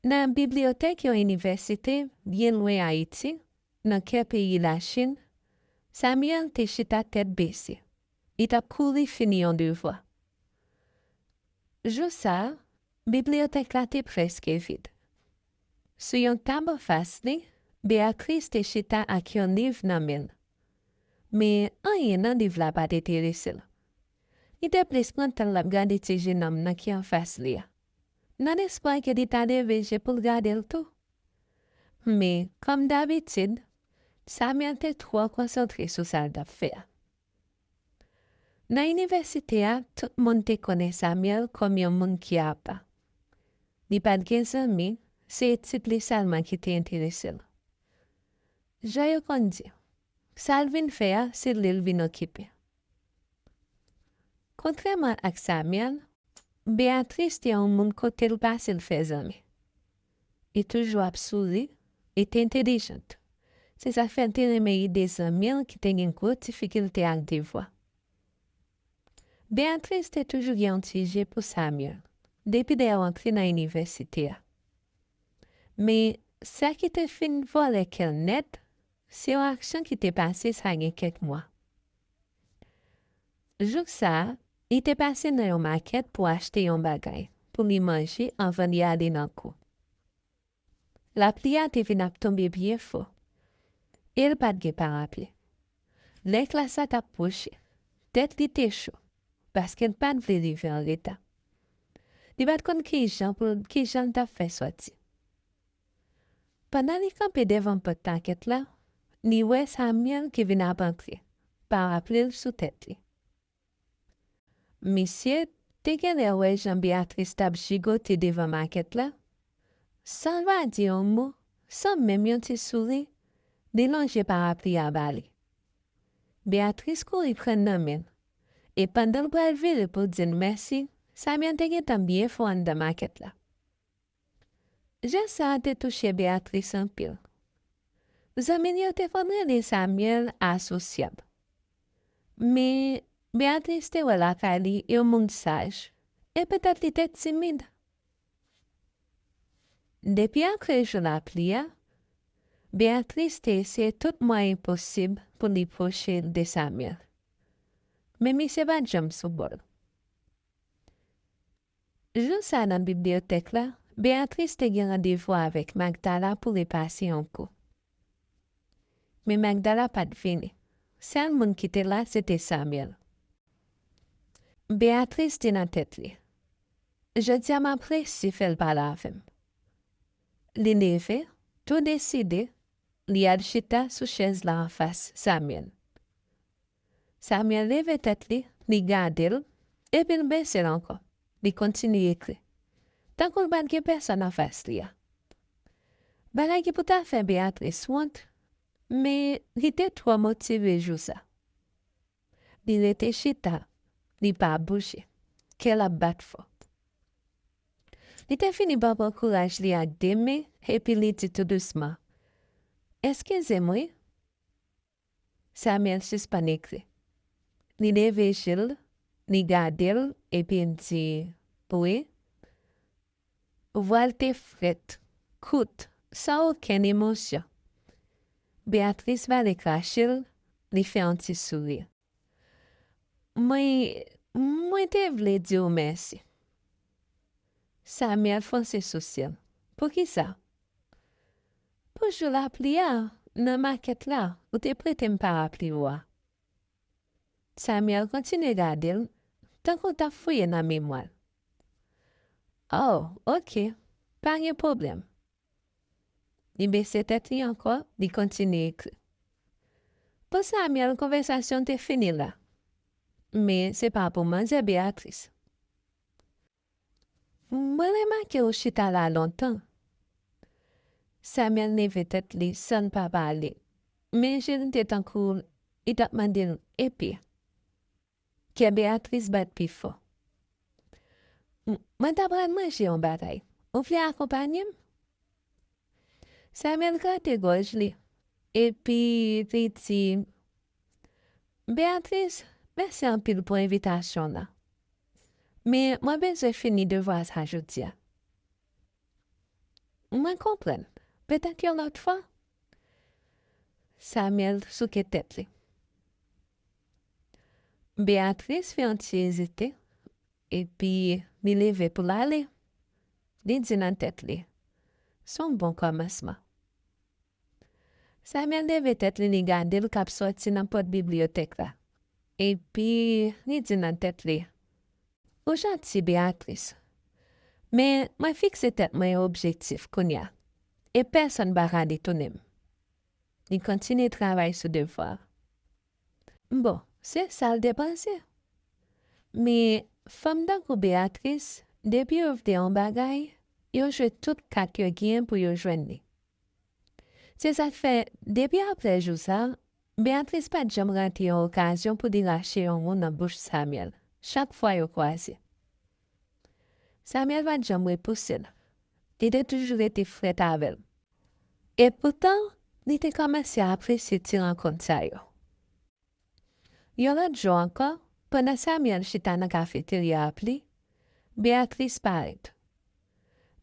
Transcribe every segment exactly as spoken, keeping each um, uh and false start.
Nan bibliyotèk yon inivèsite byen lwen Ayiti, nan kè peyi Lachin, Samuel te chita tèt bese. Li t ap kouri fini yon devwa. Jou sa a, bibliyotèk la te prèske vid. Sou yon tab anfas li, Beatrice te chita ak yon liv nan men l. Men, anyen nan liv la pa t enterese l. Li te plis pran tan l ap gade ti jenòm nan ki anfas li a, nan lespwa ke li ta leve je pou l gade l tou. Men, kòm dabitid, Samuel te twò konsantre sou sa l t ap fè a. Nan inivèsite a, tout moun te konnen Samuel kòm yon moun ki apa. Li pa t gen zanmi, se etid li sèlman ki te enterese l. Jan yo konn di, sa l vin fè a, se li l vin okipe. Kontrèman ak Samuel, Beatrice te yon moun kote l pase l fè zanmi. Li toujou ap souri, li te entèlijant. Se sa k fè l te renmen ide zanmi l ki te gen gwo difikilte ak devwa. Beatrice te toujou gen yon ti je pou Samuel, depi lè yo antre nan inivèsite a. Men, sa ki te fin vòlè kè l nèt, se yon aksyon ki te pase sa gen kèk mwa. Jou sa a, li te pase nan yon makèt pou achte yon bagay pou li manje anvan li ale nan kou. Lapli a te vin ap tonbe byen fò, e l pa t gen parapli. Lè klas la t ap pwoche, tèt li te cho, paske l pa t vle rive an reta. Li pa t konn kijan pou, kijan l t ap fè sòti. Pandan li kanpe devan pòt makèt la, li wè Samuel ki vin ap antre, parapli l sou tèt li. Misye te genlè wè jan Beatrice t ap jigote devan makèt la, san l pa di yon mo, san menm yon ti souri, li lonje parapli a ba li. Beatrice kouri pran l nan men l, e pandan l pral vire pou l di l mèsi, Samuel te gentan byen fon anndan makèt la. Jès sa a te touche Beatrice anpil. Zanmi l yo te konn rele Samuel asosyab. Men, Beatrice te wè lakay li yon moun saj, e petèt li te timid. Depi apre jou lapli a, Beatrice te eseye tout mwayen posib pou li pwoche de Samuel. Men misye pa t janm sou bò l. Jou sa a nan bibliyotèk la, Beatrice te gen randevou avèk Magdala pou repase yon kou. Men Magdala pa t vini. Sèl moun ki te la, se te Samuel. Beatrice di nan tèt li, "Jodi a m ap resi fè l pale avè m." Li leve, tou deside, li al chita sou chèz la anfas Samuel. Samuel leve tèt li, li gade l, epi l bese l ankò. Li kontinye ekri, tankou l pa t gen pèsonn anfas li a. Bagay ki pou ta fè Beatrice wont, men li te twò motive jou sa. Li rete chita, li pa bouje, kè l ap bat fò. Li te fini pa pran kouraj li ak de men, epi li di tou dousman, "Eskize m, wi." Samuel sispann ekri. Li leve je l, li gade l, epi l di, "Wi." Vwa l te frèt, kout, san okenn emosyon. Beatrice vale krache l, li fè yon ti souri. "Mwen, mwen te vle di w mèsi." Samuel fwonse sousye l. "Poukisa?" "Pou jou lapli a, nan makèt la, ou te prete m parapli ou a." Samuel kontinye gade l, tankou l t ap fouye nan memwa l. "Oh, oke, pa gen pwoblèm." Li bese tèt li ankò, li kontinye ekri. Pou Samuel, konvèsasyon te fini la. Men se pa pou manzè Beatrice. "Mwen remake w chita la lontan." Samuel leve tèt li san l pa pale, men je l te tankou li t ap mande l, "Epi?" Kè Beatrice bat pi fò. "M-, mwen ta pral manje yon bagay. Ou vle akonpanye m?" Samuel grate gòj li, epi li di, "Beatrice, mèsi anpil pou envitasyon w lan. Men mwen bezwen fini devwa sa jodi a." Mwen konprann. Petèt yon lòt fwa. Samuel souke tèt li. Beatrice fè yon ti ezite, epi li leve pou l ale. Li di nan tèt li, "Se yon bon kòmansman." Samuel leve tèt li, li gade l k ap sòti nan pòt bibliyotèk la. Epi, li di nan tèt li, "Ou janti, Beatrice. Men, mwen fikse tèt mwen yon objektif kounye a. E pèsonn pa ka detounen m." Li kontinye travay sou devwa a. Bon, se sa l te panse. Men, fanm tankou Beatrice, depi yo vle yon bagay, yo jwe tout kat yo genyen pou yo jwenn li. Se sa k fè, depi apre jou sa, Beatrice pa t janm rate yon okazyon pou li rache yon mo nan bouch Samuel, chak fwa yo kwaze. Samuel pa t janm repouse l. Li te toujou rete frèt avè l. E poutan, li te kòmanse apresye ti rankont sa yo. Yon lòt jou ankò, pandan Samuel chita nan kafeterya ap li, Beatrice parèt.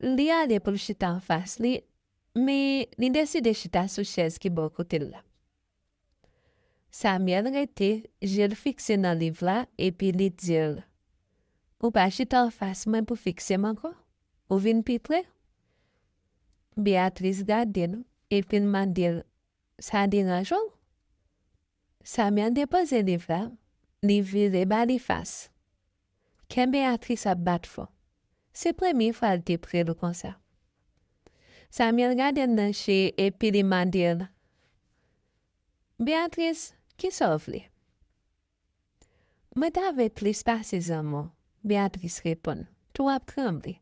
Li ale pou l chita anfas li, men li deside chita sou chèz ki bò kote l la. Samuel rete, je l fikse nan liv la, epi li di l, "Ou pa chita anfas mwen pou fikse m ankò? Ou vin pi pre?" Beatrice gade l, epi l mande l, "Sa deranje w?" Samuel depoze liv la, li vire ba li fas. Kè Beatrice ap bat fò. Se premye fwa l te pre l konsa. Samuel gade l nan je epi li mande l, "Beatrice, kisa w vle?" "Mwen ta vle plis pase zanmi w," Beatrice reponn, tou ap tranble.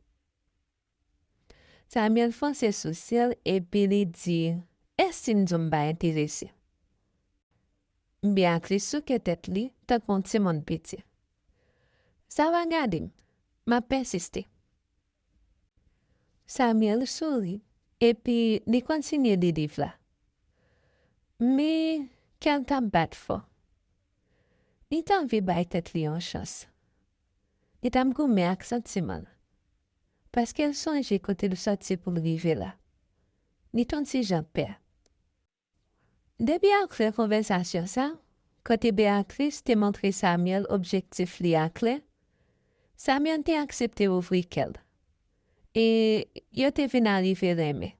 Samuel fwonse sousye l epi li di, "Èske m di w m pa enterese?" Beatrice souke tèt li tankou yon timoun piti. "Sa va, gade m, m ap pèsiste." Samuel souri epi li kontinye li liv la. Men, kè l t ap bat fò. Li t anvi bay tèt li yon chans. Li t ap goumen ak santiman l. Paske l sonje kote l soti pou l rive la. Li t on ti jan pè. Depi apre konvèsasyon sa, kote Beatrice te montre Samuel objektif li a klè, Samuel te aksepte ouvri kè l. E yo te vin arive renmen.